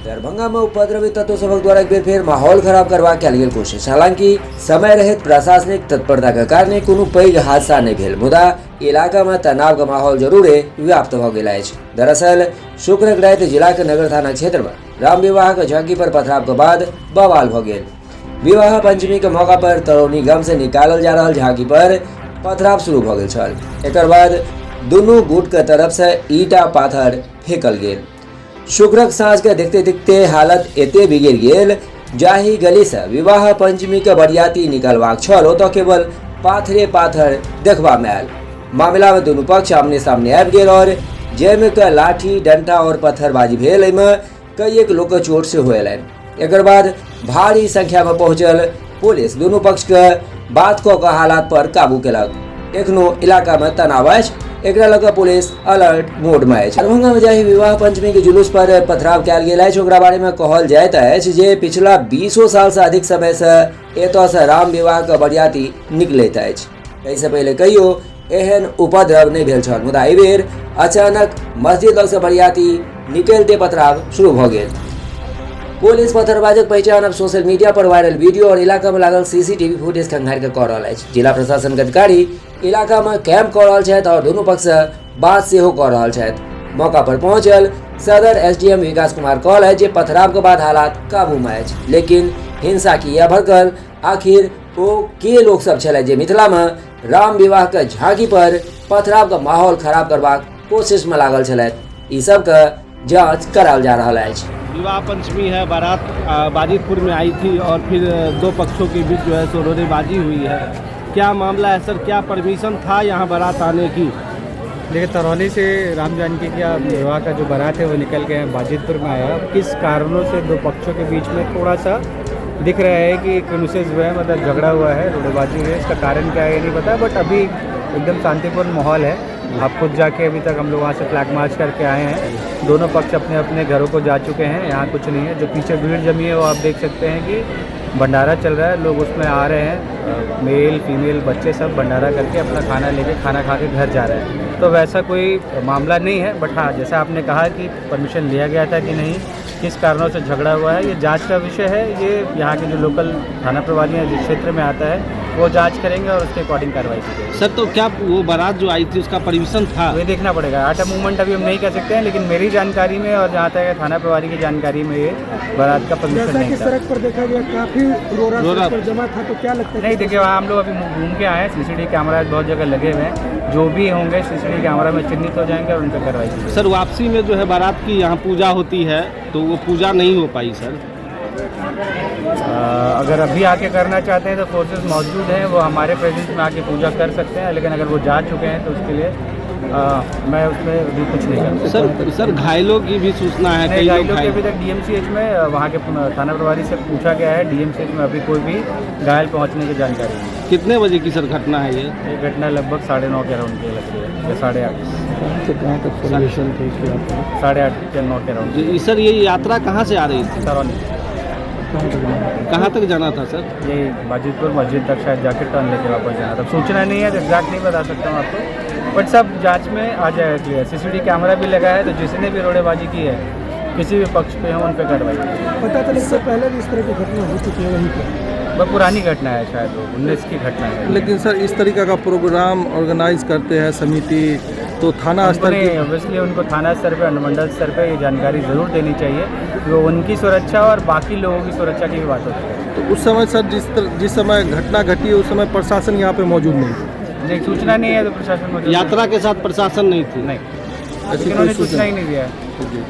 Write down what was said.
दरभंगा में उपद्रवी तत्व सभक द्वारा एक बेर फेर माहौल खराब करबाक कयल गेल कोशिश। हालांकि समय रहैत प्रशासनिक तत्परता के कारणे कोनो पैघ हादसा नहि भेल, मुदा इलाका में तनाव के माहौल जरूरे व्याप्त भऽ गेल अछि। दरअसल शुक्रक राति जिला के नगर थाना क्षेत्र में राम विवाह के झांकी पर पथराव के बाद बवाल भऽ गेल। विवाह पंचमी के मौका पर तरौनी गाम से निकालल जा रहल झांकी पर पथराव शुरू भऽ गेल छल। एकर बाद दुनू गुट के तरफ से ईटा पाथर फेंकल गेल। शुक्रक साँझ के देखते देखते हालत एते बिगड़ गेल जाहि गली से विवाह पंचमी के बरियाती निकलबाक छल ओतऽ केवल पाथरे पाथर देखबा में आयल। मामला में दुनू पक्ष आमने सामने आबि गेल और जाहिमे के लाठी डंडा और पत्थरबाजी भेल। एहिमे कई एक लोग के चोट सेहो अयलनि। एकर बाद भारी संख्या में पहुंचल पुलिस दुनू पक्ष के बात कऽ के हालात पर काबू केलक। एखनो इलाका में तनाव अछि, एकरा लऽ कऽ पुलिस अलर्ट मोड में अछि। दरभंगा में जाहि विवाह पंचमी के जुलूस पर पथराव कयल गेल अछि ओकरा बारे में कहल जाइत अछि जे पिछला 20 साल से अधिक समय से एतऽ से राम विवाह के बरियाती निकलैत अछि। एहिसँ पहिले कहियो एहन उपद्रव नहि भेल छल, मुदा एहि बेर अचानक मस्जिद लग से बरियाती निकलते पथराव शुरू भऽ गेल। पुलिस पत्थरबाजक पहचान अब सोशल मीडिया पर वायरल वीडियो और इलाका में लागल सीसीटीवी फुटेज खंगारि के कऽ रहल अछि। जिला प्रशासन के अधिकारी इलाका में कैंप कऽ रहल छथि और दुनू पक्ष से बात सेहो कऽ रहल छथि। मौका पर पहुंचल सदर एसडीएम विकास कुमार कहल जे पथराव के बाद हालात काबू में अछि, लेकिन हिंसा किया भड़कल, आखिर ओ के लोक सब छलै जे मिथिला में राम विवाह के झांकी पर पथराव के माहौल खराब करबाक कोशिश में लागल छलथि, ई सब के जांच कराओल जा रहल अछि। विवाह पंचमी है, बारात बाजितपुर में आई थी और फिर दो पक्षों के बीच जो है सो रोड़ेबाजी हुई है। क्या मामला है सर, क्या परमिशन था यहाँ बारात आने की? देखिए, तरौली से राम जानकी का विवाह का जो बारात है वो निकल के बाजितपुर में आया। किस कारणों से दो पक्षों के बीच में थोड़ा सा दिख रहा है कि क्रिमिनल जो है मतलब झगड़ा हुआ है, रोड़ेबाजी हुई है, इसका कारण क्या है ये नहीं पता, बट अभी एकदम शांतिपूर्ण माहौल है। आप खुद जाके अभी तक हम लोग वहाँ से फ्लैग मार्च करके आए हैं। दोनों पक्ष अपने अपने घरों को जा चुके हैं, यहाँ कुछ नहीं है। जो पीछे भीड़ जमी है वो आप देख सकते हैं कि भंडारा चल रहा है, लोग उसमें आ रहे हैं, मेल फीमेल बच्चे सब भंडारा करके अपना खाना लेके खाना खा के घर जा रहे हैं। तो वैसा कोई मामला नहीं है, बट हाँ, जैसा आपने कहा कि परमिशन लिया गया था कि नहीं, किस कारणों से झगड़ा हुआ है, ये जांच का विषय है। ये यहाँ के जो लोकल थाना प्रभारी हैं जिस क्षेत्र में आता है वो जांच करेंगे और उसके अकॉर्डिंग कार्रवाई की जाएगी। सर, तो क्या वो बारात जो आई थी उसका परमिशन था? ये देखना पड़ेगा, आटा मूवमेंट अभी हम नहीं कर सकते हैं, लेकिन मेरी जानकारी में और जहाँ तक थाना प्रभारी की जानकारी में ये बारात का परमिशन जैसा नहीं कि था। सड़क पर देखा गया काफी रोड़ा रोड़ा सड़क पर जमा था, तो क्या लगता है? नहीं, देखिए, वहाँ हम लोग अभी घूम के आए हैं, सीसीटीवी कैमरा बहुत जगह लगे हुए हैं, जो भी होंगे सीसीटीवी कैमरा में चिन्हित हो जाएंगे और उन पर कार्रवाई की जाएगी। सर, वापसी में जो है बारात की यहाँ पूजा होती है तो वो पूजा नहीं हो पाई सर। अगर अभी आके करना चाहते हैं तो फोर्सेस मौजूद हैं, वो हमारे प्रेजेंस में आके पूजा कर सकते हैं, लेकिन अगर वो जा चुके हैं तो उसके लिए मैं उसमें अभी कुछ नहीं कर सकता। सर, घायलों की भी सूचना है, नहीं, कई लोग घायलों के घायल। अभी तक डीएमसीएच में वहाँ के थाना प्रभारी से पूछा गया है, डीएमसीएच में अभी कोई भी घायल पहुँचने की जानकारी नहीं है। कितने बजे की सर घटना है ये? ये घटना लगभग 9:30 के अराउंड की लग रही है या 8:30। तो कहाँ तक परमिशन थी इसकी 8:30 या 9 के अराउंड। जी सर, ये यात्रा कहाँ से आ रही थी? सरौनी। कहाँ तक जाना था सर? यही बाजितपुर मस्जिद तक शायद जाके टर्न लेके वापस जाना था। सूचना नहीं है तो एग्जैक्ट नहीं बता सकता हूँ आपको, बट सब जांच में आ जाएगा क्लियर। सीसीटीवी कैमरा भी लगा है, तो जिसने भी रोड़ेबाजी की है किसी भी पक्ष पे हो उन पर कार्रवाई की। पता चला इससे पहले भी इस तरह की घटना हो चुकी है वहीं पर। वह पुरानी घटना है, शायद वो 19 की घटना है। लेकिन सर, इस तरीका का प्रोग्राम ऑर्गेनाइज करते हैं समिति तो थाना उनको स्तर नहीं, की ऑब्वियसली उनको थाना स्तर पे अनुमंडल स्तर पे ये जानकारी ज़रूर देनी चाहिए, वो उनकी सुरक्षा और बाकी लोगों की सुरक्षा की भी बात होती है। तो उस समय सर जिस समय घटना घटी है उस समय प्रशासन यहाँ पे मौजूद नहीं थी। नहीं, सूचना नहीं है तो प्रशासन मौजूद नहीं। यात्रा के साथ प्रशासन नहीं थी? नहीं, ऐसी लेकिन उन्होंने कोई सूचना ही नहीं दिया है। जी।